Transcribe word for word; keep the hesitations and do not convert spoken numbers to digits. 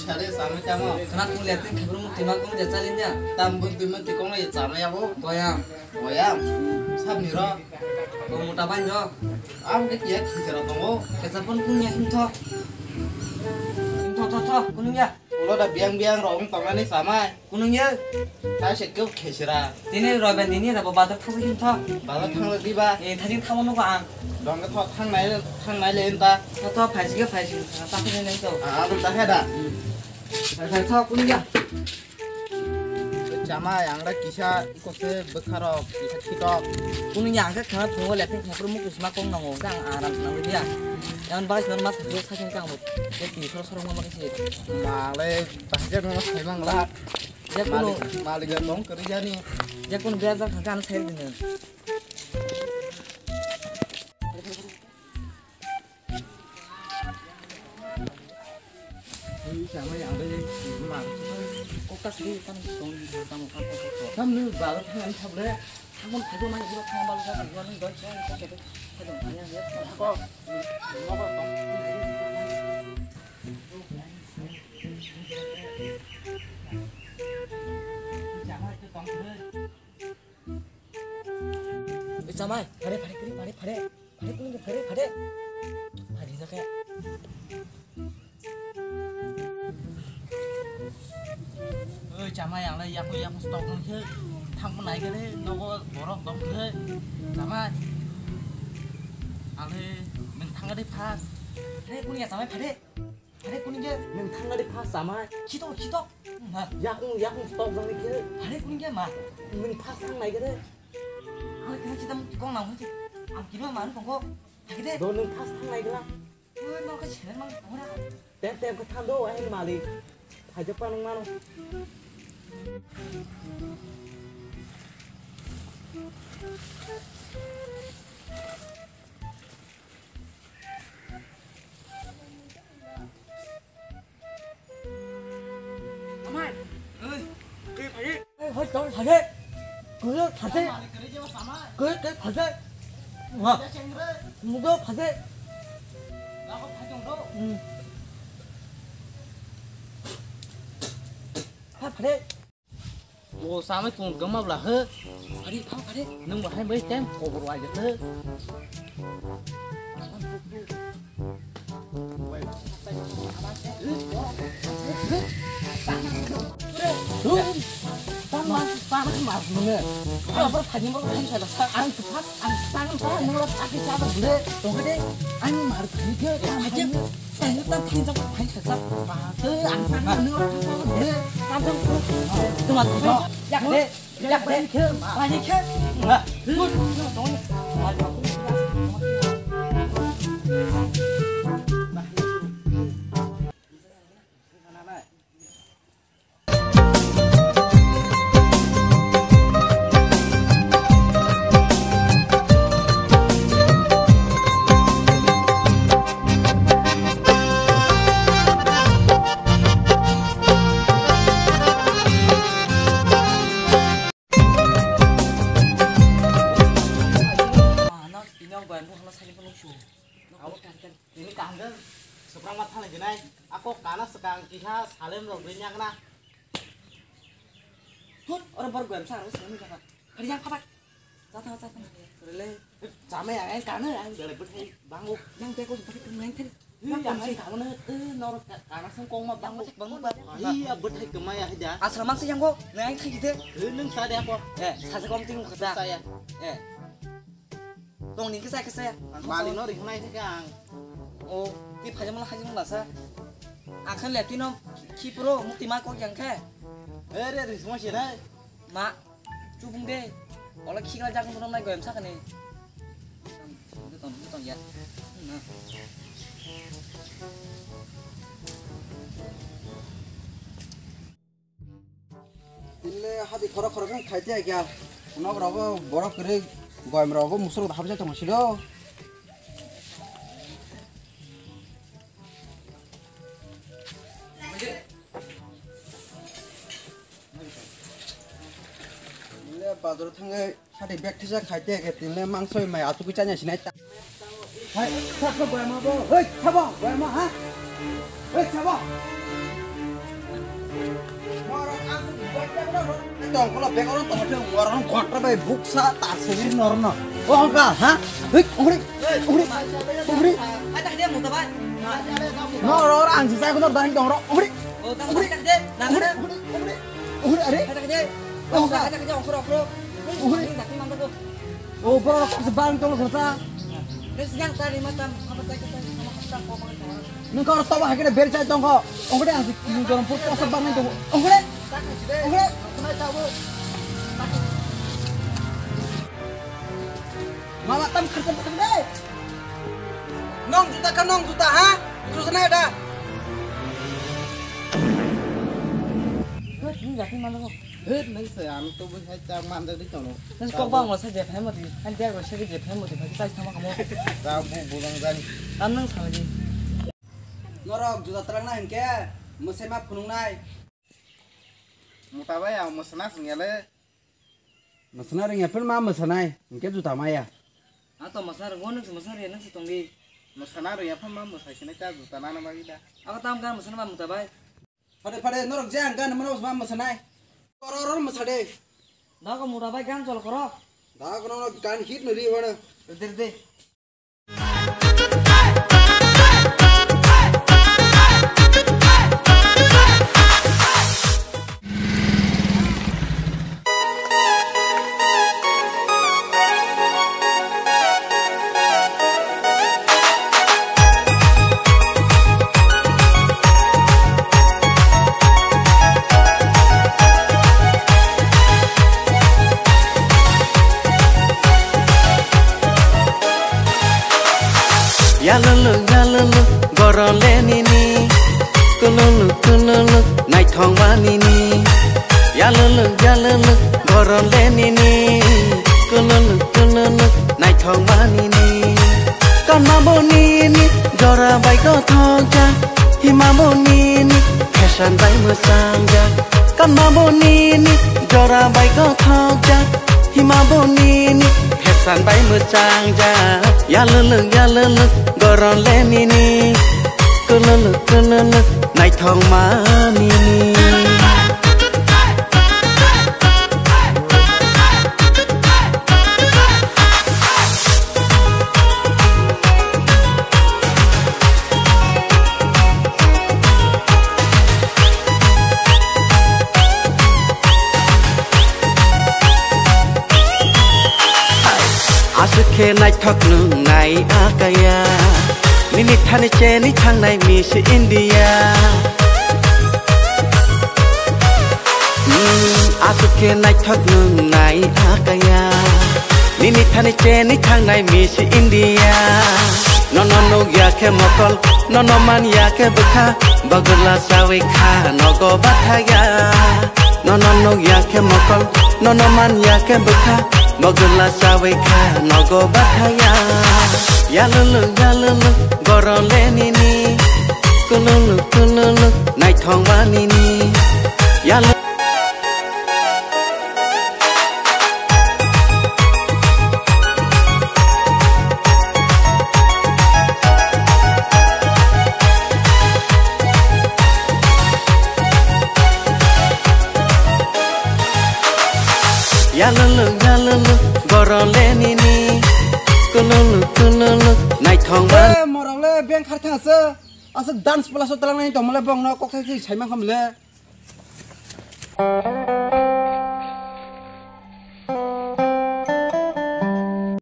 Sare samai tamo. Khana kung le tin khibru muti ma kung je chalin ya. Tam bun tin muti kung le chamai abo. Boyam. Boyam. Sabni ro. Bo muta bai ro. Am ke kiya khijera tongo. Kesa pun kung ya him tho. Him tho tho tho kung ya. Ulo da biang biang ro ung tongani samai. Kunung ya. Tha se keu khesira. Tini roben dini da bo bazar thang hin tho. Bazar thang di ba. E thani thang no ang. Dong tho thang nai thang nai le ta. Tho tho phaisi ke phaisi. Ta khani nai to. Ah, ta khe da. Phai phai tho kunung ya. Chama yang da kisa ko se bwkha rok kisa khitok. Kunung ya ang khe khana phungo le thang khapur mu kusma kong nango. Ang aram nang dia. Yang bai non mas ke sa kang mo. Ke ti sor sor mo ma ke si. Ma le Bahai no sai mangla. Je kuno malik, malik ya tong kari jani. Je kuno biar jar khan sai dine. Hei sama yang ada ma. Kok tas di tam tong tam kam kok. Tam ni baru kan thable. Kamu kamu mana juga kamu baru kan dua ni doi saya kok itu. Kamu hanya lihat kok. Mau tong. Oi chamai, phare phare kiri phare phare. Phare kuni phare phare. Phare jake. Oi chamai, ang le yaku yaku stok nang khe thang nai khe nogo borok dong khe. Chamai. Ang le nang thang de phas. Phare kuni ya chamai phare. Phare kuni ge. Nang thang de phas chamai. Khito khito. Ha. Yakung yakung stok dong khe. Phare kuni ge ma. Nang phas thang nai khe. Ang khe chita muk kong nang hoi. Ang kilo manu kong ko. Hakide. Do nung phas thang nai gla. Oi, no ka chene mang ora. Tem tem ka thang do ai mali. Haja pa nung mano. Amai. Oi. Ke phai. Oi, hoi, tong phai. Kulo phai. Ke, ke phai. Wa. Mugo phai. Hmm. Phai, phai. O samai tong gama bla he. Phari, phang phari. Nung bahai bai tem kobor wai he. Tang mas, tang mas mene. Apa phani mo phani sa sa ang sa ang sa sa mo la phani sa ba bule. Tong de. Ang mar phani ke. Phani. Ang ta phani sa phani sa sa. Ba te ang sa mo la phani sa bule. Ang sa. Tuma. Ya de. Ya de. Phani ke. Phani ke. Ini kangkang seberang mata lagi nai. Aku kana sekang kiha salem lo beri nyakna. Hut, orang baru gue besar, harus ini kakak. Hari yang apa? Satu, satu. Rele. Sama yang yang kana yang dari berhei bangu. Yang teko seperti pemain kan. Yang yang yang kana eh nor kana sengkong mah bangu. Bangu, bangu. Iya berhei kemaya aja. Asal mang sih yang kok, nang yang kayak gitu. Neng saya apa? Eh, saya kau tinggal kerja. Saya. Eh. Tong ni kisa kisa ya. Mali no rikhnai thake ang. O, ti phaijamala hajimala sa. Ang khan le tino khipro mukti ma kok yang khe. Ere ri sma se nai. Ma, chubung de. Ola khikla jakung tong nai goyam sakani. Tong tong ya. Na. Tile hadi khoro khoro khe khaite kya. Nok rogo borok kwrwi goyam rogo musuk da habjak tong silo. Tile bazar thangai. Hadi bag thisa khaite khe tini le mangsoi mai achugwi chanya sinai ta. Hai, thakha boyama bo. Hei, thabo, boyama, ha? Hei, thabo. Tongkolo bek oro tongkhe warang ghonta bai buksa ta seri norno. O hongka, ha? Hei, ongri, ongri, ongri. No, ro, ro, ang sisa kono dang tong ro. Ongri, ongri, ongri, ongri, ongri, are? Ongka. Ongri. O, bro, kok se bang tong sa. Nung kau tawa hakene ber chai tongko. Ongkore ang si kini jorong pur kosa bang tong. Ongkore. Ongkore. Mama tam kharta kharta de. Nong juta ka nong juta ha? Juta na da. Hei, nung jati mana ko? Hei, nung se ang to bui hai chak man de tong. Nung kok bang lo sa je phai mo di. Han jak lo sa je phai mo di. Phai sai thama kamo. Ta bu bu bang jani. Tam nung sa di. Norok juda twlangna hinkhe mwsai ma phunuknai. Muta bai ang mwsana swngyale. Mwsana rwngya phano ma mwsanai, hinkhe juta maya. A to mwsana rwngo, nwng se mwsana rwya, nwng se tongdi. Mwsana rwya phano ma mwsai sinai ta juta nana bagwi da. Abo tam gan mwsana ba muta bai. Phade phade norok je ang gan mano ma mwsanai. Koro oro mwsade. Da ko muta bai gan chol koro. Da ko no gan hit no ri wano. De de. Yaluluk, yaluluk, gorole nini. Kululuk, kululuk, naithok manini. Yaluluk, yaluluk, gorole nini. Kululuk, kululuk, naithok manini. Kanma bo nini, jora bai kothokjak. Hima bo nini, fashion bai mwchangjak. Kanma bo nini, jora bai kothokjak. Hima bo nini, fashion bai mwchangjak. Yaluluk, yaluluk, gorole nini. Kululuk, kululuk, naithok manini. Aswk khe naithok nung nai akaya, nini thani cheni thangnai Miss India. Hmm, aswk khe naithok nung nai akaya, nini thani cheni thangnai Miss India. Nono nukya khe mokol, nono manya khe bwkha, bogwla chawi kha nogo bathaya. Nono nukya khe mokol, nono manya khe bwkha, bogwla chawi kha nogo bathaya. Yaluluk, yaluluk, gorole nini, kululuk, kululuk, naithok manini. Yaluluk. Yaluluk, yaluluk, gorole nini. Kululuk, kululuk, naithok man. Eh, morok le beng khar thang ase. Asa dance pala so talang nai tongmale bong no kok sai sai man khamle.